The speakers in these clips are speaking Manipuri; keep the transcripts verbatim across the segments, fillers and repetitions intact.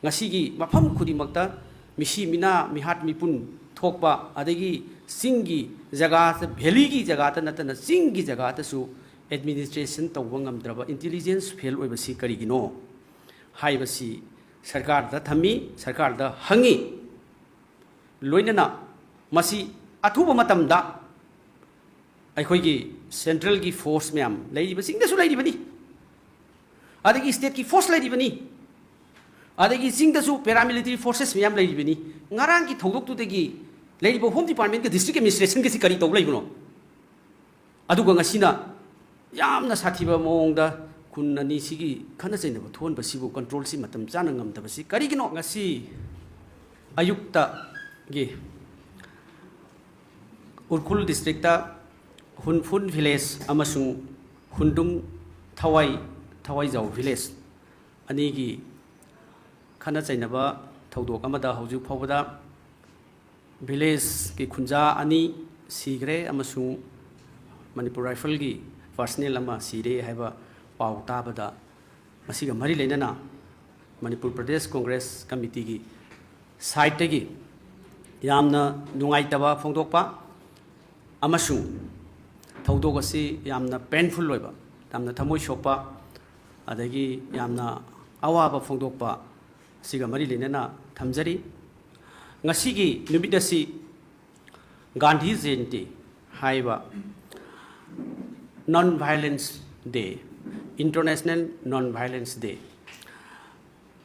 ꯉꯁꯤꯒꯤ ꯃꯐꯝ ꯈꯨꯗꯤꯡꯃꯛꯇ ꯃꯤꯁꯤ ꯃꯤꯅꯥ ꯃꯤꯍꯥꯠ ꯃꯤꯄꯨꯟ ꯊꯣꯛꯄ, ꯑꯗꯒꯤ ꯆꯤꯡꯒꯤ ꯖꯒꯥꯗ, ꯚꯦꯂꯤꯒꯤ ꯖꯒꯥꯗ ꯅꯠꯇꯅ ꯆꯤꯡꯒꯤ ꯖꯒꯥꯗꯁꯨ administration ꯇꯧꯕ ꯉꯝꯗ꯭ꯔꯕ, intelligence fail ꯑꯣꯏꯕꯁꯤ ꯀꯔꯤꯒꯤꯅꯣ ꯍꯥꯏꯕꯁꯤ ꯁꯔꯀꯥꯔꯗ ꯊꯝꯃꯤ, ꯁꯔꯀꯥꯔꯗ ꯍꯪꯉꯤ꯫ ꯂꯣꯏꯅꯅ ꯃꯁꯤ ꯑꯊꯨꯕ ꯃꯇꯝꯗ ꯑꯩꯈꯣꯏꯒꯤ central ꯒꯤ force ꯃꯌꯥꯝ ꯂꯩꯔꯤꯕꯁꯤꯡꯗꯁꯨ ꯂꯩꯔꯤꯕꯅꯤ, ꯑꯗꯒꯤ state ꯀꯤ force ꯂꯩꯔꯤꯕꯅꯤ, ꯑꯗꯒꯤ ꯆꯤꯡꯗꯁꯨ paramilitary forces ꯃꯌꯥꯝ ꯂꯩꯔꯤꯕꯅꯤ꯫ ꯉꯔꯥꯡꯒꯤ ꯊꯧꯗꯣꯛꯇꯨꯗꯒꯤ ꯂꯩꯔꯤꯕ Home Department ꯀ district administration ꯒꯁꯤ ꯀꯔꯤ ꯇꯧ ꯂꯩꯕꯅꯣ? ꯑꯗꯨꯒ ꯉꯁꯤꯅ ꯌꯥꯝꯅ ꯁꯥꯊꯤꯕ ꯃꯑꯣꯡꯗ ꯈꯨꯟ ꯑꯅꯤꯁꯤꯒꯤ ꯈꯠꯅ ꯆꯩꯅꯕ ꯊꯣꯛꯍꯟꯕꯁꯤꯕꯨ control ꯁꯤ ꯃꯇꯝ ꯆꯥꯅ ꯉꯝꯗꯕꯁꯤ ꯀꯔꯤꯒꯤꯅꯣ? ꯉꯁꯤ ꯑꯌꯨꯛꯇꯒꯤ ꯎꯈ꯭ꯔꯨꯜ district ꯇ ꯍꯨꯟꯐꯨꯟ village ꯑꯃꯁꯨꯡ ꯍꯨꯟꯗꯨꯡ ꯊꯋꯥꯏ, ꯊꯋꯥꯏꯖꯥꯎ village ꯑꯅꯤꯒꯤ ꯈꯠꯅ ꯆꯩꯅꯕ ꯊꯧꯗꯣꯛ ꯑꯃꯗ ꯍꯧꯖꯤꯛ ꯐꯥꯎꯕꯗ village ꯀꯤ ꯈꯨꯟꯖꯥ ꯑꯅꯤ ꯁꯤꯈ꯭ꯔꯦ ꯑꯃꯁꯨꯡ Manipur Rifle ꯒꯤ personnel ꯑꯃ ꯁꯤꯔꯦ ꯍꯥꯏꯕ ꯄꯥꯎ ꯇꯥꯕꯗ, ꯃꯁꯤꯒ ꯃꯔꯤ ꯂꯩꯅꯅ ꯃꯅꯤꯄꯨꯔ ꯄ꯭ꯔꯗꯦꯁ ꯀꯣꯡꯒ꯭ꯔꯦꯁ ꯀꯃꯤꯇꯤꯒꯤ side ꯇꯒꯤ ꯌꯥꯝꯅ ꯅꯨꯡꯉꯥꯏꯇꯕ ꯐꯣꯡꯗꯣꯛꯄ ꯑꯃꯁꯨꯡ ꯊꯧꯗꯣꯛ ꯑꯁꯤ ꯌꯥꯝꯅ painful ꯑꯣꯏꯕ, ꯌꯥꯝꯅ ꯊꯃꯣꯏ ꯁꯣꯛꯄ, ꯑꯗꯒꯤ ꯌꯥꯝꯅ ꯑꯋꯥꯕ ꯐꯣꯡꯗꯣꯛꯄ ꯑꯁꯤꯒ ꯃꯔꯤ ꯂꯩꯅꯅ ꯊꯝꯖꯔꯤ꯫ ꯉꯁꯤꯒꯤ ꯅꯨꯃꯤꯠ ꯑꯁꯤ ꯒꯥꯟꯙꯤ ꯖꯌꯟꯇꯤ ꯍꯥꯏꯕ non violence day, International Non Violence Day,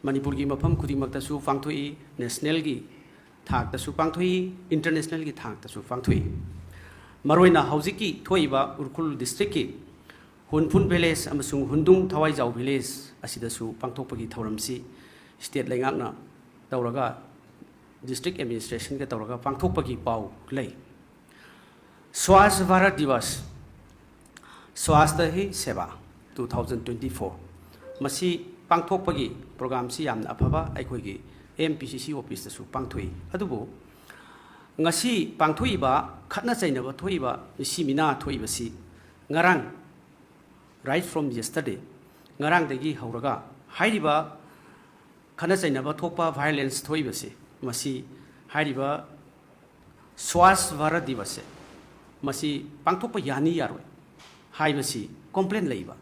ꯃꯅꯤꯄꯨꯔꯒꯤ ꯃꯐꯝ ꯈꯨꯗꯤꯡꯃꯛꯇꯁꯨ ꯄꯥꯡꯊꯣꯛꯏ, national ꯒꯤ ꯊꯥꯛꯇꯁꯨ ꯄꯥꯡꯊꯣꯛꯏ, international ꯒꯤ ꯊꯥꯛꯇꯁꯨ ꯄꯥꯡꯊꯣꯛꯏ꯫ ꯃꯔꯨꯑꯣꯏꯅ ꯍꯧꯖꯤꯛꯀꯤ ꯊꯣꯛꯏꯕ ꯎꯈ꯭ꯔꯨꯜ district ꯀꯤ ꯍꯨꯟꯐꯨꯟ village ꯑꯃꯁꯨꯡ ꯍꯨꯟꯗꯨꯡ ꯊꯋꯥꯏꯖꯥꯎ village ꯑꯁꯤꯗꯁꯨ ꯄꯥꯡꯊꯣꯛꯄꯒꯤ ꯊꯧꯔꯝꯁꯤ state ꯂꯩꯉꯥꯛꯅ ꯇꯧꯔꯒ, district administration ꯒ ꯇꯧꯔꯒ ꯄꯥꯡꯊꯣꯛꯄꯒꯤ ꯄꯥꯎ ꯂꯩ꯫ Swachh Bharat Diwas, Swachhta Hi Seva two thousand twenty four, ꯃꯁꯤ ꯄꯥꯡꯊꯣꯛꯄꯒꯤ program ꯁꯤ ꯌꯥꯝꯅ ꯑꯐꯕ ꯑꯩꯈꯣꯏꯒꯤ M P C C office ꯇꯁꯨ ꯄꯥꯡꯊꯣꯛꯏ꯫ ꯑꯗꯨꯕꯨ ꯉꯁꯤ ꯄꯥꯡꯊꯣꯛꯏꯕ ꯈꯠꯅ ꯆꯩꯅꯕ ꯊꯣꯛꯏꯕ, ꯃꯤꯁꯤ ꯃꯤꯅꯥ ꯊꯣꯛꯏꯕꯁꯤ ꯉꯔꯥꯡ, right from yesterday, ꯉꯔꯥꯡꯗꯒꯤ ꯍꯧꯔꯒ ꯍꯥꯏꯔꯤꯕ ꯈꯠꯅ ꯆꯩꯅꯕ ꯊꯣꯛꯄ, violence ꯊꯣꯛꯏꯕꯁꯦ, ꯃꯁꯤ ꯍꯥꯏꯔꯤꯕ ꯁ꯭ꯋꯥꯁ ꯚꯥꯔꯠ ꯗꯤꯕꯁꯁꯦ, ꯃꯁꯤ ꯄꯥꯡꯊꯣꯛꯄ ꯌꯥꯅꯤ ꯌꯥꯔꯣꯏ ꯍꯥꯏꯕꯁꯤ complaint ꯂꯩꯕ,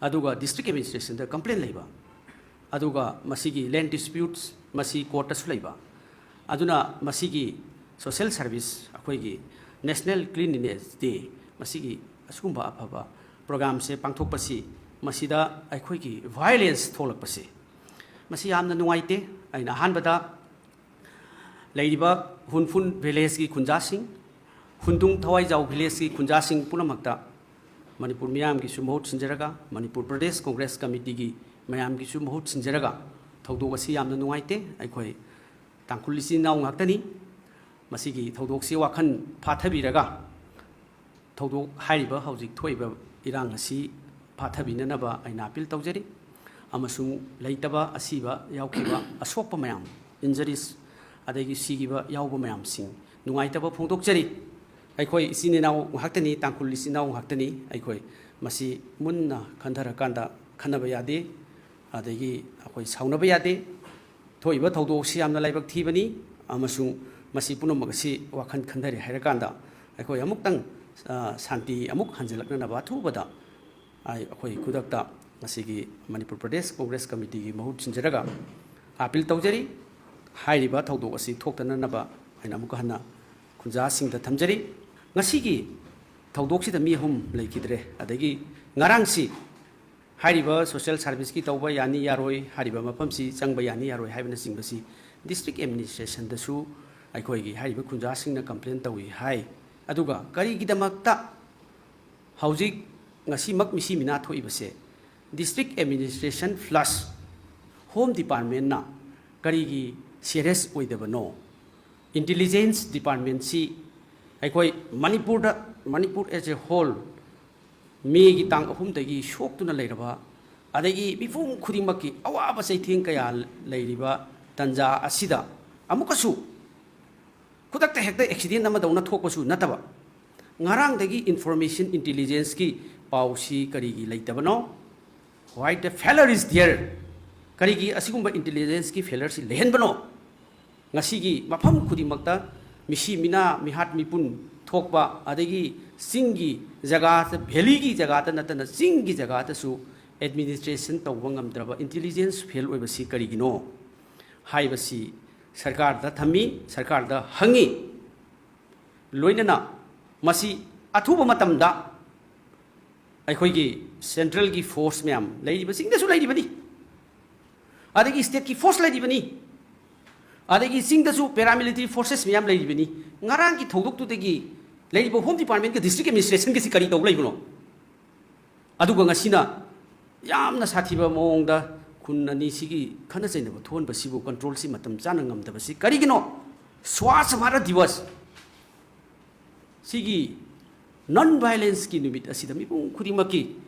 ꯑꯗꯨꯒ district administrationꯗ complaint ꯂꯩꯕ, ꯑꯗꯨꯒ ꯃꯁꯤꯒꯤ land disputes ꯃꯁꯤ courtꯇꯁꯨ ꯂꯩꯕ, ꯑꯗꯨꯅ ꯃꯁꯤꯒꯤ social service, ꯑꯩꯈꯣꯏꯒꯤ National Cleanliness Day, ꯃꯁꯤꯒꯤ ꯑꯁꯤꯒꯨꯝꯕ ꯑꯐꯕ programꯁꯦ ꯄꯥꯡꯊꯣꯛꯄꯁꯤ, ꯃꯁꯤꯗ ꯑꯩꯈꯣꯏꯒꯤ violence ꯊꯣꯛꯂꯛꯄꯁꯤ, ꯃꯁꯤ ꯌꯥꯝꯅ ꯅꯨꯡꯉꯥꯏꯇꯦ꯫ ꯑꯩꯅ ꯑꯍꯥꯟꯕꯗ ꯂꯩꯔꯤꯕ ꯍꯨꯟꯐꯨꯟ villageꯀꯤ ꯈꯨꯟꯖꯥꯁꯤꯡ, ꯍꯨꯟꯗꯨꯡ ꯊꯋꯥꯏꯖꯥꯎ villageꯀꯤ ꯈꯨꯟꯖꯥꯁꯤꯡ ꯄꯨꯝꯅꯃꯛꯇ ꯃꯅꯤꯄꯨꯔ ꯃꯤꯌꯥꯝꯒꯤꯁꯨ ꯃꯍꯨꯠ ꯁꯤꯟꯖꯔꯒ, ꯃꯅꯤꯄꯨꯔ ꯄ꯭ꯔꯗꯦꯁ ꯀꯣꯡꯒ꯭ꯔꯦꯁ ꯀꯃꯤꯇꯤꯒꯤ ꯃꯌꯥꯝꯒꯤꯁꯨ ꯃꯍꯨꯠ ꯁꯤꯟꯖꯔꯒ, ꯊꯧꯗꯣꯛ ꯑꯁꯤ ꯌꯥꯝꯅ ꯅꯨꯡꯉꯥꯏꯇꯦ꯫ ꯑꯩꯈꯣꯏ ꯇꯥꯡꯈꯨꯜ ꯏꯆꯤꯟ ꯏꯅꯥꯎ ꯉꯥꯛꯇꯅꯤ꯫ ꯃꯁꯤꯒꯤ ꯊꯧꯗꯣꯛꯁꯤ ꯋꯥꯈꯜ ꯐꯥꯊꯕꯤꯔꯒ, ꯊꯧꯗꯣꯛ ꯍꯥꯏꯔꯤꯕ ꯍꯧꯖꯤꯛ ꯊꯣꯛꯏꯕ ꯏꯔꯥꯡ ꯑꯁꯤ ꯐꯥꯊꯕꯤꯅꯅꯕ ꯑꯩꯅ appeal ꯇꯧꯖꯔꯤ꯫ ꯑꯃꯁꯨꯡ ꯂꯩꯇꯕ, ꯑꯁꯤꯕ ꯌꯥꯎꯈꯤꯕ, ꯑꯁꯣꯛꯄ ꯃꯌꯥꯝ, injuries, ꯑꯗꯒꯤ ꯁꯤꯈꯤꯕ ꯌꯥꯎꯕ ꯃꯌꯥꯝꯁꯤꯡ ꯅꯨꯡꯉꯥꯏꯇꯕ ꯐꯣꯡꯗꯣꯛꯆꯔꯤ꯫ ꯑꯩꯈꯣꯏ ꯏꯆꯤꯟ ꯏꯅꯥꯎ ꯉꯥꯛꯇꯅꯤ, ꯇꯥꯡꯈꯨꯜ ꯏꯆꯤꯟ ꯏꯅꯥꯎ ꯉꯥꯛꯇꯅꯤ꯫ ꯑꯩꯈꯣꯏ ꯃꯁꯤ ꯃꯨꯟꯅ ꯈꯟꯊꯔꯀꯥꯟꯗ ꯈꯟꯅꯕ ꯌꯥꯗꯦ, ꯑꯗꯒꯤ ꯑꯩꯈꯣꯏ ꯁꯥꯎꯅꯕ ꯌꯥꯗꯦ꯫ ꯊꯣꯛꯏꯕ ꯊꯧꯗꯣꯛ ꯑꯁꯤ ꯌꯥꯝꯅ ꯂꯥꯏꯕꯛ ꯊꯤꯕꯅꯤ, ꯑꯃꯁꯨꯡ ꯃꯁꯤ ꯄꯨꯝꯅꯃꯛ ꯑꯁꯤ ꯋꯥꯈꯜ ꯈꯟꯊꯔꯦ ꯍꯥꯏꯔꯀꯥꯟꯗ, ꯑꯩꯈꯣꯏ ꯑꯃꯨꯛꯇꯪ, ꯑ, ꯁꯥꯟꯇꯤ ꯑꯃꯨꯛ ꯍꯟꯖꯤꯜꯂꯛꯅꯅꯕ ꯑꯊꯨꯕꯗ ꯑꯩ, ꯑꯩꯈꯣꯏ ꯈꯨꯗꯛꯇ ꯉꯁꯤꯒꯤ ꯃꯅꯤꯄꯨꯔ ꯄ꯭ꯔꯗꯦꯁ ꯀꯣꯡꯒ꯭ꯔꯦꯁ ꯀꯃꯤꯇꯤꯒꯤ ꯃꯍꯨꯠ ꯁꯤꯟꯖꯔꯒ appeal ꯇꯧꯖꯔꯤ꯫ ꯍꯥꯏꯔꯤꯕ ꯊꯧꯗꯣꯛ ꯑꯁꯤ ꯊꯣꯛꯇꯅꯅꯕ ꯑꯩꯅ ꯑꯃꯨꯛꯀ ꯍꯟꯅ ꯈꯨꯟꯖꯥꯁꯤꯡꯗ ꯊꯝꯖꯔꯤ꯫ ꯉꯁꯤꯒꯤ ꯊꯧꯗꯣꯛꯁꯤꯗ ꯃꯤ ꯑꯍꯨꯝ ꯂꯩꯈꯤꯗ꯭ꯔꯦ꯫ ꯑꯗꯒꯤ ꯉꯔꯥꯡꯁꯤ ꯍꯥꯏꯔꯤꯕ social serviceꯀꯤ ꯇꯧꯕ ꯌꯥꯅꯤ ꯌꯥꯔꯣꯏ, ꯍꯥꯏꯔꯤꯕ ꯃꯐꯝꯁꯤ ꯆꯪꯕ ꯌꯥꯅꯤ ꯌꯥꯔꯣꯏ ꯍꯥꯏꯕꯅꯆꯤꯡꯕꯁꯤ district administrationꯗꯁꯨ ꯑꯩꯈꯣꯏꯒꯤ ꯍꯥꯏꯔꯤꯕ ꯈꯨꯟꯖꯥꯁꯤꯡꯅ complaint ꯇꯧꯏ ꯍꯥꯏ꯫ ꯑꯗꯨꯒ ꯀꯔꯤꯒꯤꯗꯃꯛꯇ ꯍꯧꯖꯤꯛ ꯉꯁꯤꯃꯛ ꯃꯤꯁꯤ ꯃꯤꯅꯥ ꯊꯣꯛꯏꯕꯁꯦ district administration plus home departmentꯅ ꯀꯔꯤꯒꯤ serious ꯑꯣꯏꯗꯕꯅꯣ? Intelligence departmentꯁꯤ ꯑꯩꯈꯣꯏ ꯃꯅꯤꯄꯨꯔꯗ, ꯃꯅꯤꯄꯨꯔ as a whole, ꯃꯦꯒꯤ ꯇꯥꯡ ꯑꯍꯨꯝꯗꯒꯤ ꯁꯣꯛꯇꯨꯅ ꯂꯩꯔꯕ, ꯑꯗꯒꯤ ꯃꯤꯄꯨꯝ ꯈꯨꯗꯤꯡꯃꯛꯀꯤ ꯑꯋꯥꯕ ꯆꯩꯊꯦꯡ ꯀꯌꯥ ꯂꯩꯔꯤꯕ ꯇꯟꯖꯥ ꯑꯁꯤꯗ ꯑꯃꯨꯛꯀꯁꯨ ꯈꯨꯗꯛꯇ ꯍꯦꯛꯇ accident ꯑꯃꯗꯧꯅ ꯊꯣꯛꯄꯁꯨ ꯅꯠꯇꯕ, ꯉꯔꯥꯡꯗꯒꯤ information intelligenceꯀꯤ ꯄꯥꯎꯁꯤ ꯀꯔꯤꯒꯤ ꯂꯩꯇꯕꯅꯣ? Why the failure is there? ꯀꯔꯤꯒꯤ ꯑꯁꯤꯒꯨꯝꯕ ꯏꯟꯇꯦꯂꯤꯖꯦꯟꯁꯀꯤ ꯐꯦꯂꯔꯁꯤ ꯂꯩꯍꯟꯕꯅꯣ? ꯉꯁꯤꯒꯤ ꯃꯐꯝ ꯈꯨꯗꯤꯡꯃꯛꯇ ꯃꯤꯁꯤ ꯃꯤꯅꯥ, ꯃꯤꯍꯥꯠ ꯃꯤꯄꯨꯟ ꯊꯣꯛꯄ, ꯑꯗꯒꯤ ꯆꯤꯡꯒꯤ ꯖꯒꯥꯗ, ꯚꯦꯂꯤꯒꯤ ꯖꯒꯥꯗ ꯅꯠꯇꯅ ꯆꯤꯡꯒꯤ ꯖꯒꯥꯗꯁꯨ ꯑꯦꯗꯃꯤꯅꯤꯁꯇ꯭ꯔꯦꯁꯟ ꯇꯧꯕ ꯉꯝꯗ꯭ꯔꯕ, ꯏꯟꯇꯦꯂꯤꯖꯦꯟꯁ ꯐꯦꯜ ꯑꯣꯏꯕꯁꯤ ꯀꯔꯤꯒꯤꯅꯣ ꯍꯥꯏꯕꯁꯤ ꯁꯔꯀꯥꯔꯗ ꯊꯝꯃꯤ, ꯁꯔꯀꯥꯔꯗ ꯍꯪꯉꯤ꯫ ꯂꯣꯏꯅꯅ ꯃꯁꯤ ꯑꯊꯨꯕ ꯃꯇꯝꯗ ꯑꯩꯈꯣꯏꯒꯤ ꯁꯦꯟꯇ꯭ꯔꯦꯜꯒꯤ ꯐꯣꯔꯁ ꯃꯌꯥꯝ ꯂꯩꯔꯤꯕꯁꯤꯡꯗꯁꯨ ꯂꯩꯔꯤꯕꯅꯤ, ꯑꯗꯒꯤ ꯁ꯭ꯇꯦꯠꯀꯤ ꯐꯣꯔꯁ ꯂꯩꯔꯤꯕꯅꯤ, ꯑꯗꯒꯤ ꯆꯤꯡꯗꯁꯨ ꯄꯦꯔꯥꯃꯤꯂꯤꯇꯔꯤ ꯐꯣꯔꯁꯦꯁ ꯃꯌꯥꯝ ꯂꯩꯔꯤꯕꯅꯤ꯫ ꯉꯔꯥꯡꯒꯤ ꯊꯧꯗꯣꯛꯇꯨꯗꯒꯤ ꯂꯩꯔꯤꯕ ꯍꯣꯝ ꯗꯤꯄꯥꯔꯠꯃꯦꯟꯒ ꯗꯤꯁꯇ꯭ꯔꯤꯛ ꯑꯦꯗꯃꯤꯅꯤꯁꯇ꯭ꯔꯦꯁꯟꯒꯁꯤ ꯀꯔꯤ ꯇꯧꯕ ꯂꯩꯕꯅꯣ? ꯑꯗꯨꯒ ꯉꯁꯤꯅ ꯌꯥꯝꯅ ꯁꯥꯊꯤꯕ ꯃꯑꯣꯡꯗ ꯈꯨꯟ ꯑꯅꯤꯁꯤꯒꯤ ꯈꯠꯅ ꯆꯩꯅꯕ ꯊꯣꯛꯍꯟꯕꯁꯤꯕꯨ ꯀꯟꯇ꯭ꯔꯣꯜꯁꯤ ꯃꯇꯝ ꯆꯥꯅ ꯉꯝꯗꯕꯁꯤ ꯀꯔꯤꯒꯤꯅꯣ? ꯁ꯭ꯋꯥꯁ ꯚꯥꯔꯠ ꯗꯤꯋꯁ ꯁꯤꯒꯤ ꯅꯟ ꯚꯥꯏꯂꯦꯟꯁꯀꯤ ꯅꯨꯃꯤꯠ ꯑꯁꯤꯗ ꯃꯤꯄꯨꯝ ꯈꯨꯗꯤꯡꯃꯛꯀꯤ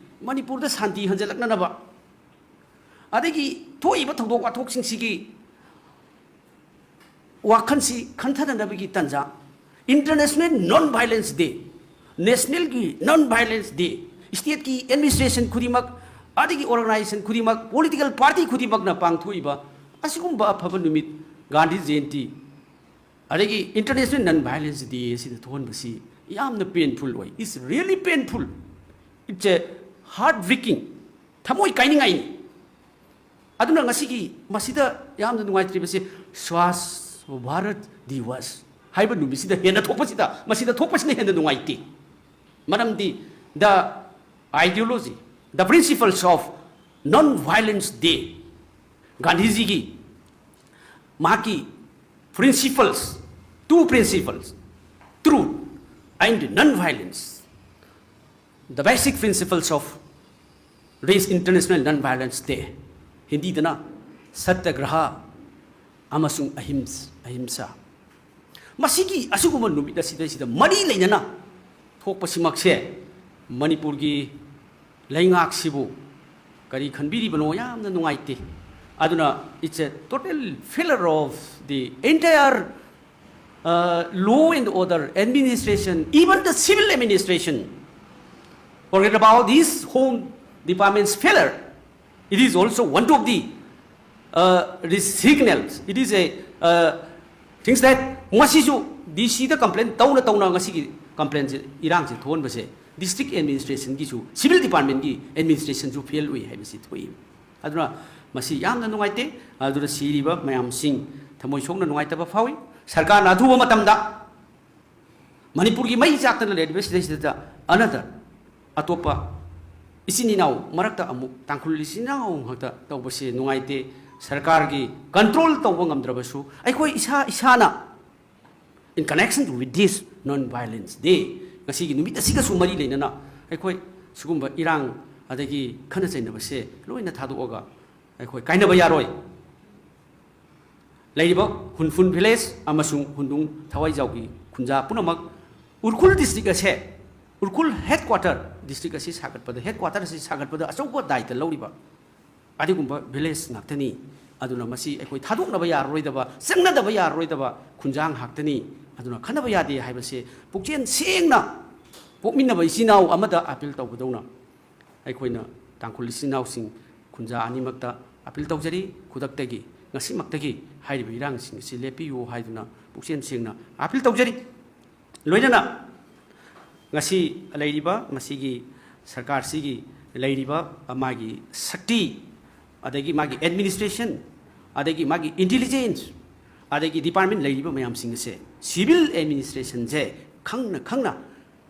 ꯃꯅꯤꯄꯨꯔꯗ ꯁꯥꯟꯇꯤ ꯍꯟꯖꯤꯜꯂꯛꯅꯅꯕ, ꯑꯗꯒꯤ ꯊꯣꯛꯏꯕ ꯊꯧꯗꯣꯛ ꯋꯥꯊꯣꯛꯁꯤꯡꯁꯤꯒꯤ ꯋꯥꯈꯜꯁꯤ ꯈꯟꯊꯅꯅꯕꯒꯤ ꯇꯥꯟꯖꯥ, ꯏꯟꯇꯔꯅꯦꯁꯅꯦꯜ ꯅꯟ ꯚꯥꯏꯂꯦꯟꯁ ꯗꯦ, ꯅꯦꯁꯅꯦꯜꯒꯤ ꯅꯟ ꯚꯥꯏꯂꯦꯟꯁ ꯗꯦ, ꯁ꯭ꯇꯦꯠꯀꯤ ꯑꯦꯗꯃꯤꯅꯤꯁꯇ꯭ꯔꯦꯁꯟ ꯈꯨꯗꯤꯡꯃꯛ, ꯑꯗꯒꯤ ꯑꯣꯔꯒꯅꯥꯏꯖꯦꯁꯟ ꯈꯨꯗꯤꯡꯃꯛ, ꯄꯣꯂꯤꯇꯤꯀꯦꯜ ꯄꯥꯔꯇꯤ ꯈꯨꯗꯤꯡꯃꯛꯅ ꯄꯥꯡꯊꯣꯛꯏꯕ ꯑꯁꯤꯒꯨꯝꯕ ꯑꯐꯕ ꯅꯨꯃꯤꯠ, ꯒꯥꯟꯙꯤ ꯖꯌꯟꯇꯤ, ꯑꯗꯒꯤ ꯏꯟꯇꯔꯅꯦꯁꯅꯦꯜ ꯅꯟ ꯚꯥꯏꯂꯦꯟꯁ ꯗꯦ ꯑꯁꯤꯗ ꯊꯣꯛꯍꯟꯕꯁꯤ ꯌꯥꯝꯅ ꯄꯦꯟꯐꯨꯜ ꯑꯣꯏ꯫ It's really painful. It's a heart breaking. ꯊꯃꯣꯏ ꯀꯥꯏꯅꯤꯡꯉꯥꯏꯅꯤ꯫ ꯑꯗꯨꯅ ꯉꯁꯤꯒꯤ ꯃꯁꯤꯗ ꯌꯥꯝꯅ ꯅꯨꯡꯉꯥꯏꯇ꯭ꯔꯤꯕꯁꯤ ꯁ꯭ꯋꯥꯁ ꯚꯥꯔꯠ ꯗꯤꯋꯁ ꯍꯥꯏꯕ ꯅꯨꯃꯤꯠꯁꯤꯗ ꯍꯦꯟꯅ ꯊꯣꯛꯄꯁꯤꯗ, ꯃꯁꯤꯗ ꯊꯣꯛꯄꯁꯤꯅ ꯍꯦꯟꯅ ꯅꯨꯡꯉꯥꯏꯇꯦ꯫ ꯃꯔꯝꯗꯤ the ideology, the principles of non violence day, ꯒꯥꯟꯙꯤꯖꯤꯒꯤ ꯃꯍꯥꯛꯀꯤ principles, two principles, truth and non violence, the basic principles of this International Non Violence Day, ꯍꯤꯟꯗꯤꯗꯅ ꯁꯠꯌꯒ꯭ꯔꯍ ꯑꯃꯁꯨꯡ ꯑꯍꯤꯝ-, ꯑꯍꯤꯝꯁꯥ꯫ ꯃꯁꯤꯒꯤ ꯑꯁꯤꯒꯨꯝꯕ ꯅꯨꯃꯤꯠ ꯑꯁꯤꯗꯩꯁꯤꯗ ꯃꯔꯤ ꯂꯩꯅꯅ ꯊꯣꯛꯄꯁꯤꯃꯛꯁꯦ ꯃꯅꯤꯄꯨꯔꯒꯤ ꯂꯩꯉꯥꯛꯁꯤꯕꯨ ꯀꯔꯤ ꯈꯟꯕꯤꯔꯤꯕꯅꯣ? ꯌꯥꯝꯅ ꯅꯨꯡꯉꯥꯏꯇꯦ꯫ ꯑꯗꯨꯅ it's a total failure of the entire uh, law and order administration, even the civil administration. Forget about this home department's failure. It is also one of the Signals, it is a, things that ꯃꯁꯤꯁꯨ ꯗꯤ ꯁꯤꯗ ꯀꯝꯄ꯭ꯂꯦꯟ ꯇꯧꯅ ꯇꯧꯅ ꯉꯁꯤꯒꯤ ꯀꯝꯄ꯭ꯂꯦꯟꯁꯦ, ꯏꯔꯥꯡꯁꯦ ꯊꯣꯛꯍꯟꯕꯁꯦ ꯗꯤꯁꯇ꯭ꯔꯤꯛ ꯑꯦꯗꯃꯤꯅꯤꯁꯇ꯭ꯔꯦꯁꯟꯒꯤꯁꯨ, ꯁꯤꯚꯤꯜ ꯗꯤꯄꯥꯔꯠꯃꯦꯟꯒꯤ ꯑꯦꯗꯃꯤꯅꯤꯁꯇ꯭ꯔꯦꯁꯟꯁꯨ ꯐꯦꯜ ꯑꯣꯏ ꯍꯥꯏꯕꯁꯤ ꯊꯣꯛꯏ꯫ ꯑꯗꯨꯅ ꯃꯁꯤ ꯌꯥꯝꯅ ꯅꯨꯡꯉꯥꯏꯇꯦ꯫ ꯑꯗꯨꯅ ꯁꯤꯔꯤꯕ ꯃꯌꯥꯝꯁꯤꯡ ꯊꯃꯣꯏ ꯁꯣꯛꯅ ꯅꯨꯡꯉꯥꯏꯇꯕ ꯐꯥꯎꯏ꯫ ꯁꯔꯀꯥꯔꯅ ꯑꯊꯨꯕ ꯃꯇꯝꯗ ꯃꯅꯤꯄꯨꯔꯒꯤ ꯃꯩ ꯆꯥꯛꯇꯅ ꯂꯩꯔꯤꯕ ꯁꯤꯗꯩꯁꯤꯗ ꯑꯅꯗ ꯑꯇꯣꯞꯄ ꯏꯆꯤꯟ ꯏꯅꯥꯎ ꯃꯔꯛꯇ ꯑꯃꯨꯛ ꯇꯥꯡꯈꯨꯜ ꯏꯆꯤꯟ ꯏꯅꯥꯎ ꯉꯥꯛꯇ ꯇꯧꯕꯁꯦ ꯅꯨꯡꯉꯥꯏꯇꯦ꯫ ꯁꯔꯀꯥꯔꯒꯤ ꯀꯟꯇ꯭ꯔꯣꯜ ꯇꯧꯕ ꯉꯝꯗ꯭ꯔꯕꯁꯨ ꯑꯩꯈꯣꯏ ꯏꯁꯥ ꯏꯁꯥꯅ, in connection with this non violence day, ꯉꯁꯤꯒꯤ ꯅꯨꯃꯤꯠ ꯑꯁꯤꯒꯁꯨ ꯃꯔꯤ ꯂꯩꯅꯅ ꯑꯩꯈꯣꯏ ꯁꯤꯒꯨꯝꯕ ꯏꯔꯥꯡ ꯑꯗꯒꯤ ꯈꯠꯅ ꯆꯩꯅꯕꯁꯦ ꯂꯣꯏꯅ ꯊꯥꯗꯣꯛꯑꯒ ꯑꯩꯈꯣꯏ ꯀꯥꯏꯅꯕ ꯌꯥꯔꯣꯏ꯫ ꯂꯩꯔꯤꯕ ꯍꯨꯟꯐꯨꯟ ꯚꯤꯂꯦꯖ ꯑꯃꯁꯨꯡ ꯍꯨꯟꯗꯨꯡ ꯊꯋꯥꯏꯖꯥꯎꯒꯤ ꯈꯨꯟꯖꯥ ꯄꯨꯝꯅꯃꯛ ꯎꯔꯈꯨꯜ ꯗꯤꯁꯇ꯭ꯔꯤꯛ ꯑꯁꯦ, ꯎꯔꯈꯨꯜ ꯍꯦꯗ ꯀ꯭ꯋꯥꯇꯔ, ꯗꯤꯁꯇ꯭ꯔꯤꯛ ꯑꯁꯤ ꯁꯥꯒꯠꯄꯗ, ꯍꯦꯗ ꯀ꯭ꯋꯥꯇꯔ ꯑꯁꯤ ꯁꯥꯒꯠꯄꯗ ꯑꯆꯧꯕ ꯗꯥꯏꯇ ꯂꯧꯔꯤꯕ ꯑꯗꯨꯒꯨꯝꯕ ꯚꯤꯂꯦꯖ ꯉꯥꯛꯇꯅꯤ꯫ ꯑꯗꯨꯅ ꯃꯁꯤ ꯑꯩꯈꯣꯏ ꯊꯥꯗꯣꯛꯅꯕ ꯌꯥꯔꯔꯣꯏꯗꯕ, ꯆꯪꯅꯗꯕ ꯌꯥꯔꯔꯣꯏꯗꯕ ꯈꯨꯟꯖꯥ ꯉꯥꯛꯇꯅꯤ꯫ ꯑꯗꯨꯅ ꯈꯟꯅꯕ ꯌꯥꯗꯦ ꯍꯥꯏꯕꯁꯦ ꯄꯨꯛꯆꯦꯜ ꯁꯦꯡꯅ ꯄꯣꯛꯃꯤꯟꯅꯕ ꯏꯆꯤꯟ ꯏꯅꯥꯎ ꯑꯃꯗ ꯑꯥꯄꯤꯜ ꯇꯧꯕꯗꯧꯅ ꯑꯩꯈꯣꯏꯅ ꯇꯥꯡꯈꯨꯜ ꯏꯆꯤꯟ ꯏꯅꯥꯎꯁꯤꯡ ꯈꯨꯟꯖꯥ ꯑꯅꯤꯃꯛꯇ ꯑꯥꯄꯤꯜ ꯇꯧꯖꯔꯤ꯫ ꯈꯨꯗꯛꯇꯒꯤ, ꯉꯁꯤꯃꯛꯇꯒꯤ ꯍꯥꯏꯔꯤꯕ ꯏꯔꯥꯡꯁꯤꯡ ꯑꯁꯤ ꯂꯦꯞꯄꯤꯌꯨ ꯍꯥꯏꯗꯨꯅ ꯄꯨꯛꯆꯦꯜ ꯁꯦꯡꯅ ꯑꯥꯄꯤꯜ ꯇꯧꯖꯔꯤ꯫ ꯂꯣꯏꯅꯅ ꯉꯁꯤ ꯂꯩꯔꯤꯕ ꯃꯁꯤꯒꯤ ꯁꯔꯀꯥꯔꯁꯤꯒꯤ ꯂꯩꯔꯤꯕ ꯃꯥꯒꯤ ꯁꯛꯇꯤ, ꯑꯗꯒꯤ ꯃꯥꯒꯤ ꯑꯦꯗꯃꯤꯅꯤꯁꯇ꯭ꯔꯦꯁꯟ, ꯑꯗꯒꯤ ꯃꯥꯒꯤ ꯏꯟꯇꯤꯂꯤꯖꯦꯟꯁ, ꯑꯗꯒꯤ ꯗꯤꯄꯥꯔꯠꯃꯦꯟ ꯂꯩꯔꯤꯕ ꯃꯌꯥꯝꯁꯤꯡ ꯑꯁꯦ, ꯁꯤꯚꯤꯜ ꯑꯦꯗꯃꯤꯅꯤꯁꯇ꯭ꯔꯦꯁꯟꯁꯦ ꯈꯪꯅ ꯈꯪꯅ,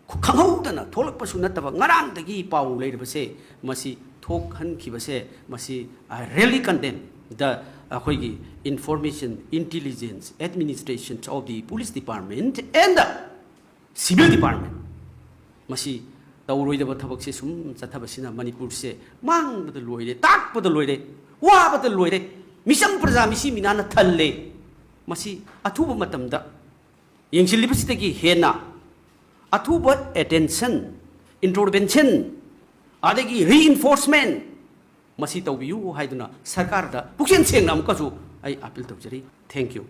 ꯈꯪꯍꯧꯗꯅ ꯊꯣꯛꯂꯛꯄꯁꯨ ꯅꯠꯇꯕ, ꯉꯔꯥꯡꯗꯒꯤ ꯄꯥꯎ ꯂꯩꯔꯕꯁꯦ, ꯃꯁꯤ ꯊꯣꯛꯍꯟꯈꯤꯕꯁꯦ, ꯃꯁꯤ, I really condemn the, ꯑꯩꯈꯣꯏꯒꯤ information, intelligence, administration of the police department and the civil department꯫ ꯃꯁꯤ ꯇꯧꯔꯣꯏꯗꯕ ꯊꯕꯛꯁꯦ ꯁꯨꯝ ꯆꯠꯊꯕꯁꯤꯅ ꯃꯅꯤꯄꯨꯔꯁꯦ ꯃꯥꯡꯕꯗ ꯂꯣꯏꯔꯦ, ꯇꯥꯛꯄꯗ ꯂꯣꯏꯔꯦ, ꯋꯥꯕꯗ ꯂꯣꯏꯔꯦ꯫ ꯃꯤꯆꯝ ꯄ꯭ꯔꯖꯥ ꯃꯤꯁꯤ ꯃꯤꯅꯥꯅ ꯊꯜꯂꯦ꯫ ꯃꯁꯤ ꯑꯊꯨꯕ ꯃꯇꯝꯗ ꯌꯦꯡꯁꯤꯜꯂꯤꯕꯁꯤꯗꯒꯤ ꯍꯦꯟꯅ ꯑꯊꯨꯕ ꯑꯦꯇꯦꯟꯁꯟ, ꯏꯟꯇꯔꯚꯦꯟꯁꯟ, ꯑꯗꯒꯤ ꯔꯤꯏꯟꯐꯣꯔꯁꯃꯦꯟ ꯃꯁꯤ ꯇꯧꯕꯤꯌꯨ ꯍꯥꯏꯗꯨꯅ ꯁꯔꯀꯥꯔꯗ ꯄꯨꯛꯆꯦꯜ ꯁꯦꯡꯅ ꯑꯃꯨꯛꯀꯁꯨ ꯑꯩ ꯑꯥꯄꯤꯜ ꯇꯧꯖꯔꯤ꯫ Thank you꯫